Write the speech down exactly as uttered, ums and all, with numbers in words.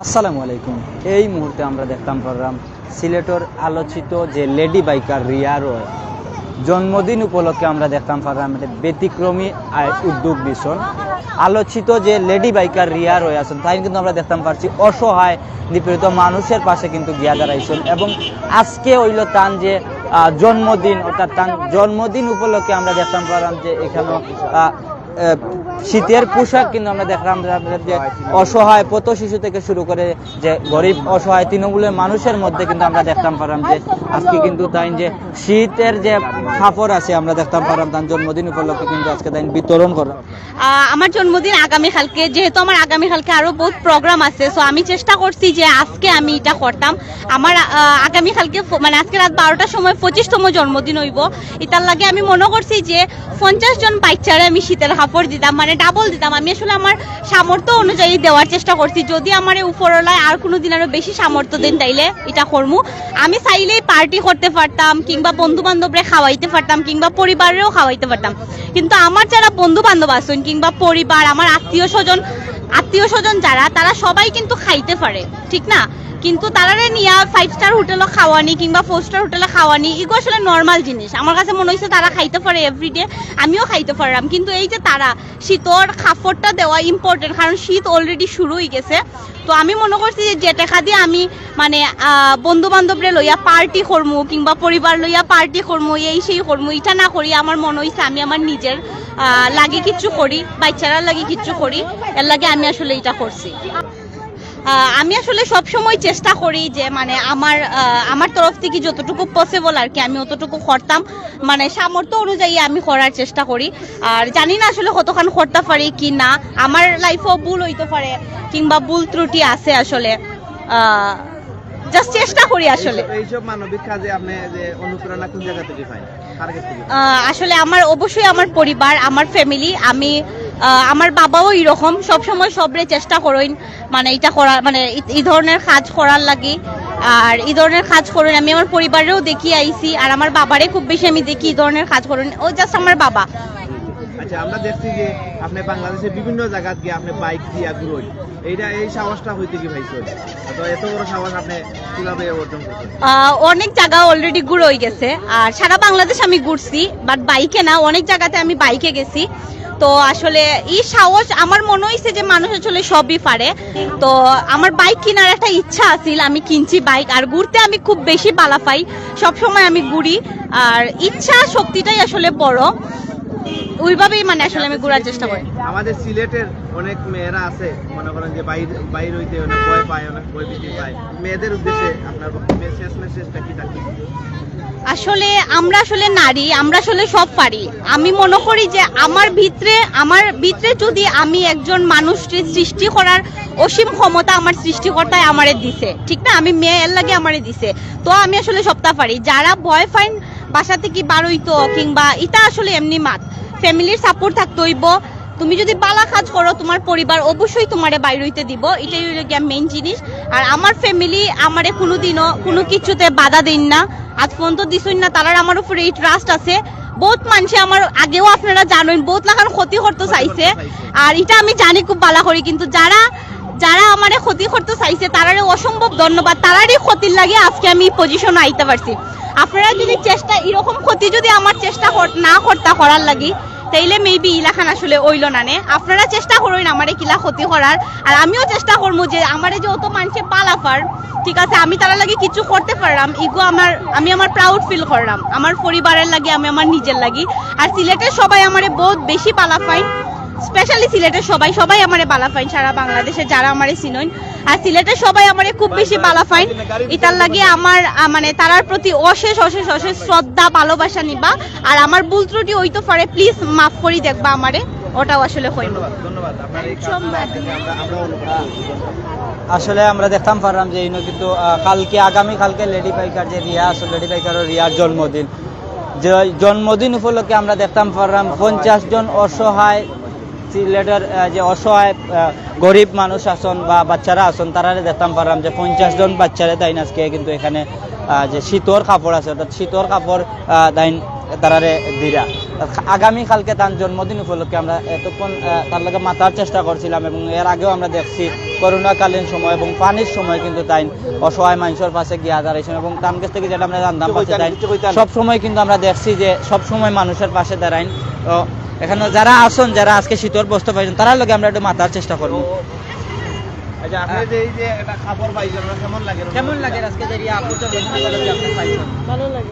আসসালামু আলাইকুম। এই মুহূর্তে আমরা দেখতাম পাররাম সিলেটর আলোচিত যে লেডি বাইকার রিয়া রয় জন্মদিন উপলক্ষে আমরা দেখতাম পাররাম একটা ব্যতিক্রমী আ-, উদ্যোগ নিছইন। আলোচিত যে লেডি বাইকার রিয়া রয় আছইন, তাইন কিন্তু আমরা দেখতাম পারছি অসহায় নিপীড়িত মানুষের পাশে কিন্তু গিয়া দাঁড়াইছইন। এবং আজকে অইলো তান যে আ, জন্মদিন, অর্থাৎ তান জন্মদিন উপলক্ষে আমরা দেখতাম পাররাম যে এখানে আ, আ, শীতের পোশাক কিন্তু আমরা দেখলাম যে অসহায় পথ শিশু থেকে শুরু করে যে গরিব অসহায় তৃণমূলের মানুষের মধ্যে কিন্তু আমরা দেখতাম পাররাম যে আজকে কিন্তু তাইন যে শীতের যে কাপড় আছে আমরা দেখতাম পাররাম তান জন্মদিন উপলক্ষে কিন্তু আজকে তাইন বিতরণ করা। আহ, আমার জন্মদিন আগামীকালকে, যেহেতু আমার আগামীকালকে আরো বহুত প্রোগ্রাম আছে, সো আমি চেষ্টা করছি যে আজকে আমি এটা করতাম। আমার আহ, আগামীকালকে ফো- মানে আজকে রাত বারোটার সময় পঁচিশতম জন্মদিন অইবো। ইতার লাগি আমি মনো করছি যে পঞ্চাশ জন বাচ্চারে আমি শীতের কাপড় দিতাম, মানে ডাবল দিতাম। আমি আসলে আমার সামর্থ্য অনুযায়ী দেওয়ার চেষ্টা করছি। যদি আমারে উপরওয়ালায় আর কোনো দিন আরো বেশি সামর্থ্য দেন, তাইলে এটা করমু। আমি চাইলেই পার্টি করতে পারতাম, কিংবা বন্ধু বান্ধবরে খাওয়াইতে পারতাম, কিংবা পরিবারেও খাওয়াইতে পারতাম, কিন্তু আমার যারা বন্ধু বান্ধব আছইন কিংবা পরিবার, আমার আত্মীয় স্বজন, আত্মীয় স্বজন যারা, তারা সবাই কিন্তু খাইতে পারে, ঠিক না? কিন্তু তারারে নিয়া ফাইভ স্টার হোটেলও খাওয়ানি কিংবা ফোর স্টার হোটেলে খাওয়ানি, এগু আসলে নর্মাল জিনিস। আমার কাছে মনো অইছে তারা খাইতে পারে এভরিডে, আমিও খাইতে পারলাম, কিন্তু এই যে তারা শীতর কাপড়টা দেওয়া ইম্পর্টেন্ট, কারণ শীত অলরেডি শুরু অই গেছে। তো আমি মনো করছি যে, যে টেকা দিয়া আমি মানে আহ, বন্ধু বান্ধবরে লইয়া পার্টি করমু কিংবা পরিবার লইয়া পার্টি করমু, এই সেই করমু, ইটা না করি আমার মনো অইছে আমি আমার নিজের আহ, লাগি কিচ্ছু করি, বাচ্চারার লাগি কিচ্ছু করি, এর লাগি আমি আসলে ইটা করছি। আহ, আমি আসলে সব সময় চেষ্টা করি যে মানে আমার আহ, আমার তরফ থেকে যতটুকু পসিবল আর কি আমি অতটুকু করতাম, মানে সামর্থ্য অনুযায়ী আমি করার চেষ্টা করি। আর জানি না আসলে কতখান করতে পারি কি না, আমার লাইফেও ভুল অইতে পারে কিংবা ভুল ত্রুটি আছে আসলে। আহ, জাস্ট চেষ্টা করি আসলে। এইসব, এইসব মানবিক কাজে আপনি যে অনুপ্রেরণা কোন জায়গা থেকে পান? কার কাছ থেকে? আহ, আসলে আমার, অবশ্যই আমার পরিবার, আমার ফ্যামিলি। আমি আহ, আমার বাবাও এরকম, সবসময় সবরে চেষ্টা করইন মানে এটা করা, মানে ই- এই ধরনের কাজ করার লাগি। আর এই ধরনের কাজ করইন, আমি আমার পরিবারেও দেখি আইছি, আর আমার বাবারে খুব বেশি আমি দেখি এই ধরনের কাজ করইন। ও জাস্ট আমার বাবা। আচ্ছা, আমরা দেখছি যে আপনি বাংলাদেশে বিভিন্ন জায়গাত গিয়া আপনি বাইক দিয়া ঘুরইন, এইটা, এই সাহসটা হইতে কি পাইছেন? তো এত বড় সাহস আপনি কিভাবে অর্জন করছেন? আহ, অনেক জায়গা অলরেডি ঘুরা অই গেছে, আর সারা বাংলাদেশ আমি ঘুরছি, বাট বাইকে না, অনেক জায়গাতে আমি বাইকে গেছি। তো আসলে এই সাহস, আমার মনো অইছে যে মানুষ আসলে সবই পারে। তো আমার বাইক কিনার একটা ইচ্ছা আছিল, আমি কিনছি বাইক। আর ঘুরতে আমি খুব বেশি বালা পাই, সবসময় আমি ঘুরি। আর ইচ্ছা শক্তিটাই আসলে বড়, ওইভাবেই মানে আসলে আমি ঘুরার চেষ্টা করি। আমাদের সিলেটের অনেক মেয়েরা আছে, মনে করেন যে বাইর বাইর হইতে অনেক ভয় পায়, অনেক ভয় ভীতি পায়। মেয়েদের উদ্দেশ্যে আপনার বক্তব্য, শেষ মেসেজটা কি থাকবে? আসলে আমরা আসলে নারী, আমরা আসলে সব পারি। আমি মনে করি যে আমার ভিতরে, আমার ভিতরে যদি আমি একজন মানুষকে সৃষ্টি করার অসীম ক্ষমতা আমার সৃষ্টিকর্তায় আমারে দিছে, ঠিক না? আমি মেয়ে, এর লাগি আমারে দিছে। তো আমি আসলে সবটা পারি। যারা ভয় পাইন বাসা থেকে বার হইতো কিংবা ইটা আসলে এমনি মাত, ফ্যামিলির সাপোর্ট থাকতে হইব। তুমি যদি বালা কাজ করো, তোমার পরিবার অবশ্যই তোমারে বাইর হইতে দিব, এটাই হইল গিয়া মেইন জিনিস। আর আমার ফ্যামিলি আমারে কোনোদিনও কোনো কিছুতে বাধা দেন না, আজ পর্যন্ত দিছইন না। তারার আমার উপরে এই ট্রাস্ট আছে। বহুত মানুষে আমার, আগেও আপনারা জানেন, বহুত লাখান ক্ষতি করতে চাইছে, আর এটা আমি জানি খুব বালা করি। কিন্তু যারা যারা আমারে ক্ষতি করতে চাইছে, তারারে অসম্ভব ধন্যবাদ। তারারই ক্ষতির লাগি আজকে আমি এই পজিশনে আইতে পারছি। আপনারা যদি চেষ্টা, এরকম ক্ষতি যদি আমার চেষ্টা কর- না করতা করার লাগি, তাইলে মেবি ইলাখান আসলে অইল না নে। আপনারা চেষ্টা করইন আমারে কিলা ক্ষতি করার, আর আমিও চেষ্টা করমু যে আমারে যে অত মানুষে বালা পার, ঠিক আছে, আমি তারার লাগি কিছু করতে পারলাম, ইগো আমার, আমি আমার প্রাউড ফিল করলাম আমার পরিবারের লাগি, আমি আমার নিজের লাগি। আর সিলেটের সবাই আমারে বহুত বেশি বালা পাইন, স্পেশালি সিলেটের সবাই, সবাই আমারে বালা পাইন, সারা বাংলাদেশে যারা আমারে চিনইন। আর সিলেটের সবাই আমারে খুব বেশি বালা পাইন, এটার লাগি আমার আহ, মানে তারার প্রতি অশেষ অশেষ অশেষ শ্রদ্ধা, ভালোবাসা নিবা। আর আমার ভুল ত্রুটি হইতে পারে, প্লিজ মাফ করি দেখবা আমারে, ওটাও আসলে হইব। ধন্যবাদ, ধন্যবাদ। আপনার এই কাজ আমরা, আমরা অনুভব করছি। আসলে আমরা দেখতাম পারলাম যে ইনো কিন্তু আহ, কালকে, আগামী কালকে লেডি বাইকার যে রিয়া আছে, লেডি বাইকারও রিয়ার জন্মদিন। যে জন্মদিন উপলক্ষে আমরা দেখতাম পারলাম পঞ্চাশ জন অসহায় সিলেটের আহ, যে অসহায় আহ, গরিব মানুষ আছন বা বাচ্চারা আছন, তারারে দেখতাম পারলাম যে পঞ্চাশ জন বাচ্চারে তাইন আজকে কিন্তু এখানে আহ, যে শীতর কাপড় আছে, অর্থাৎ শীতর কাপড় আহ, তাইন তারারে দিরা। আগামীকালকে তার জন্মদিন উপলক্ষে আমরা এতক্ষণ, আহ, তার লগে মাতার চেষ্টা করছিলাম এবং এর আগেও আমরা দেখছি করোনাকালীন সময় এবং পানির সময় কিন্তু তাইন অসহায় মানুষের পাশে গিয়া দাঁড়াইছেন এবং তার কাছ থেকে যেটা আমরা জানতাম পারছি তাইন সব সময় কিন্তু আমরা দেখছি যে সব সময় মানুষের পাশে দাঁড়াইন। তো এখানে যারা আছেন, যারা আজকে শীতর বস্ত্র পাইছেন, তারার লগে আমরা একটু মাতার চেষ্টা করবো। আচ্ছা, আপনি যে এই যে একটা কাপড় পাইছেন, আপনার কেমন লাগে? কেমন লাগে আজকে যে এই আকুতির ঘটনা ঘটেছে, আপনি পাইছেন? ভালো লাগে।